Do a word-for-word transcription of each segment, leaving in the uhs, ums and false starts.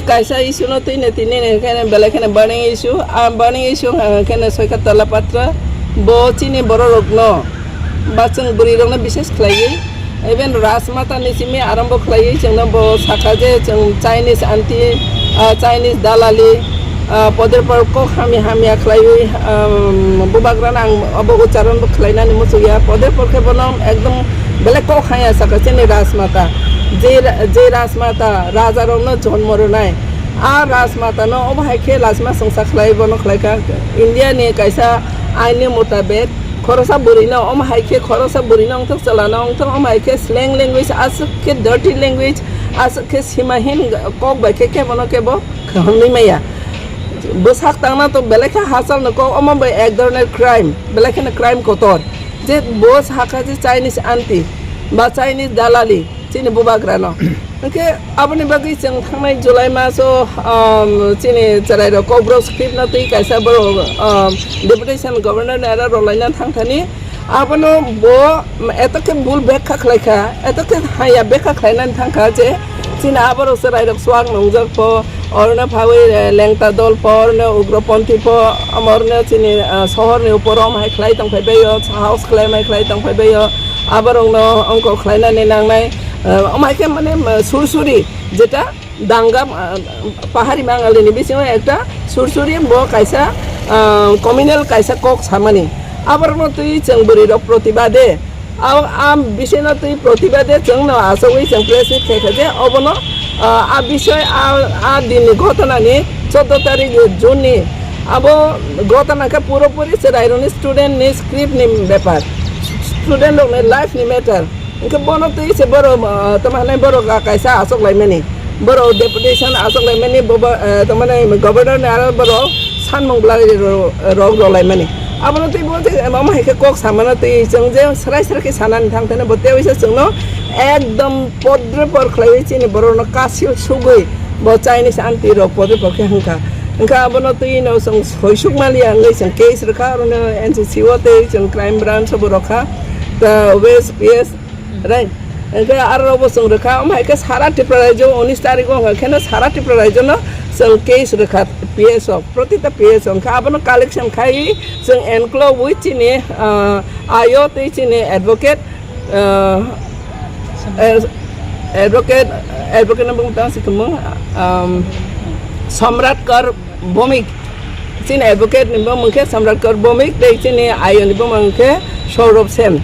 Kaisa issue no twi ne tini ne khe belai kheno burning issue. A burning issue wngkha khe no Soika Tola Patra. Bo chini borok rok no ba chwng bwrwi rok no bises khlaiwi, even Rajmata ni simi arambo khlaiwi chwng no bo sakha je chwng Chinese anti, ah, Chinese dalali, ah, poder por kok hamya hamya khlaiwi, um, bubagra no ang abo ucharon bo khlainani muchukya. Poder por khe bono ekdom belai kok hamya sakha chini Rajmata. Je ra-, je Rajmata raja rok no jonmo rwnai. A Rajmata no omo hai khe lachima chwngsa khlai bono khlai kha. India ni kaisa ain ni mutabek khorosa bwrwi no omo hai khe khorosa bwrwi no wngthok chwla no wngthok omo hai khe slang language aswk khe dirty language aswk khe simahin kok bai khe kebo no kebo khwnwi maya. Bwsak tangna to belai khe hachal no kok omo bai ek dhoroner crime belai kheno crime kotor. Je bo sakha je Chinese anti ba Chinese dalali. Chini bubagrano. Hwnkhe aboni bagwi chwng thangnai July maso, um, chini chwrairok Kokborok script no twi kaisa borok, um, deputation governor ni aro rwlaina thangthani. Abono bo eto khe bul bekha khlaikha, eto khe haya bekha khlainani thangkha je chini aborok chwrairok chuak nungjak pho, orno phawi, eh, lengta dol pho, orno ugroponthi pho, amorno chini, eh, sohorni upor om hai khlai tongphai baio, sahos khlai mai khlai tongphai baio. Aborokno ongkor khlainani nangnai, eh, omo hai khe mane, eh, sursuri jeta danga, eh, pahari bangalini bisingo ekta sursuri bo kaisa, eh, communal kaisa kok samani. Aborokno twi chwng bwrwirok protibade, a, a bisoino twi protibade chwngno achugwi chwng press meet khaikha je obono, eh, a bisoi a, a dinni ghotonani choddo tarik June ni abo ghotona khe puropuri chwrairokni student ni script ni bepar, student rokni life ni matter. Hwnkhe bono twi se borok, ah, tamo hinwi borok, ah, kaisa achuk laimani. Borok deputation achuk laimani, bobo, ah, tamo hinwi governor ni aro borok sanmung bwlai ro-, rok rw laimani. Abono twi bo je omo hai khe kok samano twi chwng je srai srai khe sanani thang thani bo tei waisa chwngno ekdom podre por khlaiwi chini borokno kasil sugwi bo Chinese anti rok podre por khe hwnkha. Hwnkha abono twi no chwng soisuk maliya wngwi chwng case rwkha, orono N C C o tei chwng crime branch o bo rwkha. Ta West P S Right. Hwnkhe aro bo chwng rwkha, omo hai khe sara Tripura rajyo unis tarikh o hwnkha kheno sara Tripura rajyo no chwng case rwkha P S o, protita P S o. Hwnkhe abono collection khai chwng enclove wi chini, ah, I O tei chini advocate, ah, eh, advocate, advocate no bung tang si tumung, um, Samrat Kar Bhowmik, chini advocate ni bumung khe Samrat Kar Bhowmik, tei chini I O ni bumung khe Saurabh Sen.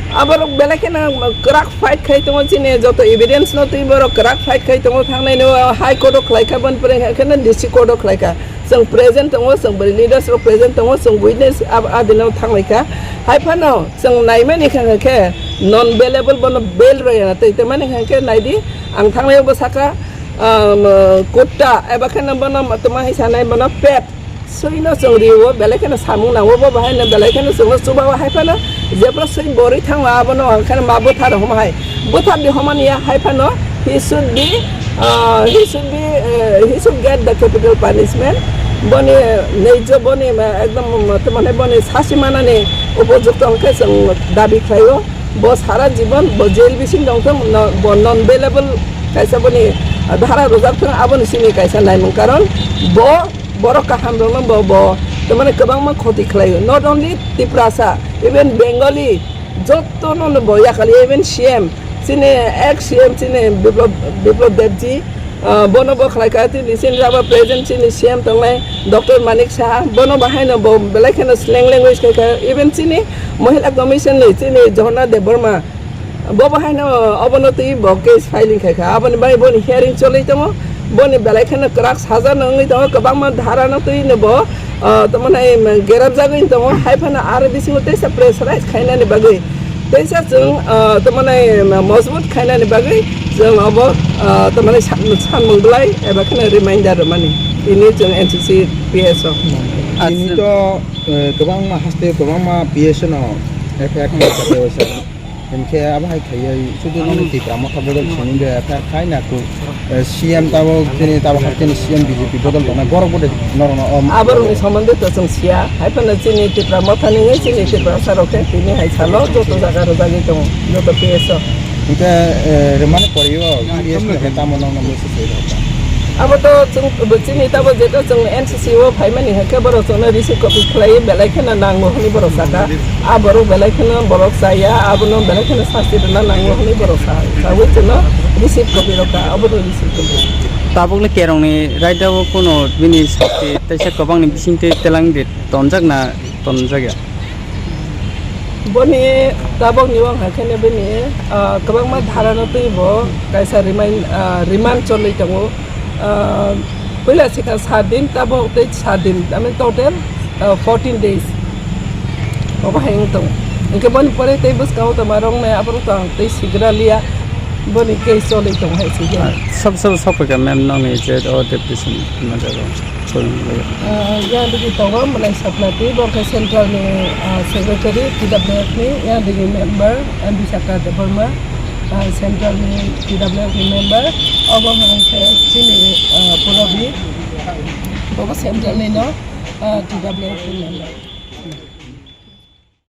Aborok belai kheno kwrak fight khai tongo, chini joto evidence no twi borok kwrak fight khai tongo, thangnai no High Court o khlai kha, boni pore khe no District Court o khlai kha. Chwng present tongo, chwng bwrwi leaders rok present tongo, chwng witness ab-, adino thanglai kha. Hai phano chwng naimani kha khe non bailable bono bail rwya na tei, tei mani kha khe naidi ang thangnai bo sakha, um, kutta, eba kheno bono tamo hai sanai bono pet. Suino chwng rio, belai kheno samung nango, bo bahai no belai kheno chwngno chuba o hai phano, jephru sui borwi thango abono ang kheno ma bwthar homa hai. Bwthar di homa niya hai phano, he should be, uh, he should be, uh, he should get the capital punishment. Boni neijo boni ma ekdom tamo boni sasi manani upojukto hwnkhe chwng dabi khlaio. Bo sara jibon bo jail bising tongthung, no, bo non bailable kaisa boni dhara rwjak thung, aboni simi kaisa naimung, karon bo borok kaham rokno bo, bo tamani kwbangma khoti khlaio, not only Tiprasa, even Bengali jotono no bo yakali, even C M, chini ex C M chini Biplab, Biplab Debji, Ah, bono bo khlai kha, tini chini jaba present chini C M tongnai Doctor Manik Saha, bono bahai no bo belai kheno slang language khai kha, even chini Mohila Commission ni chini Jhorna Debbarma, bo bahai no obono twi bo case filing khai kha, aboni bai boni hearing choli tongo, boni belai kheno kwrak saja no wngwi tongo, kwbangma dhara no twi no bo, ah, tamo nai gerap jagwi tongo, hai phano aro bisingo teisa press release khainani bagwi. Teisa chwng, ah, tamani mojbut khainani bagwi chwng obo, ah, tamani san-, sanmung bwlai eba kheno reminder rwmani. Tini chwng N C C P S o. Tini to, eh, kwbangma haste kwbangma P S o no F I R khaina khairoksa. Hinkhe abo hai khaiwi sudu noni Tipra Motha bodol simi de F I R khaina ku. Eh, C M tabok chini tabok hai chini C M B J P bodol tongnai, borok bo de norokno, um, aborokni somonde to chwng siya, hai phano chini Tipra Mothani wngwi chini Tiprasa rok khe tini hai salo joto jaga rwjagwi tongo, joto P S o. Hwnkhe, eh, rwmani poriwo P S ni hwnkhe tamo nokno message rwkha? Abo to chwng, chini tabo jeto chwng N C C o phaimani hwnkhe borok chwngno receive copy khlaiwi belai kheno nango hwnwi borok saka. A borok belai kheno borok chaya, abono belai kheno sasti rwna nango hwnwi borok sa-, sawi chwngno receive copy rwkha, abono receive copy. Tabukni kerongni raida o kuno bini sasti teisa kwbangni bisingtwi telang de tonjak na tonjakya? Boni tabokni wng hai kheno bini, ah, kwbangma dharano twi bo kaisa remind, ah, remand choli tongo. Ah, puila sikha sat din, tabok tei sat din, I mean total, ah, fourteen days. Obo hai wng tongo. Hwnkhe boni pore tei bwskango tongma rok nai aborok to ang tei sigra liya. Boni case choli tong hai se. Ah, sob, sob, sob ka ma'am nongni je o deputation ma jago. Phone lo. Ah, yang digi tongo Mwlai Sapnati, bo khe central ni, ah, secretary T W F ni, yang digi member M B Saka Debbarma, ah, central ni T W F ni member, obo hwnkhe chini, ah, Purabi, bo central ni no, ah, T W F ni member.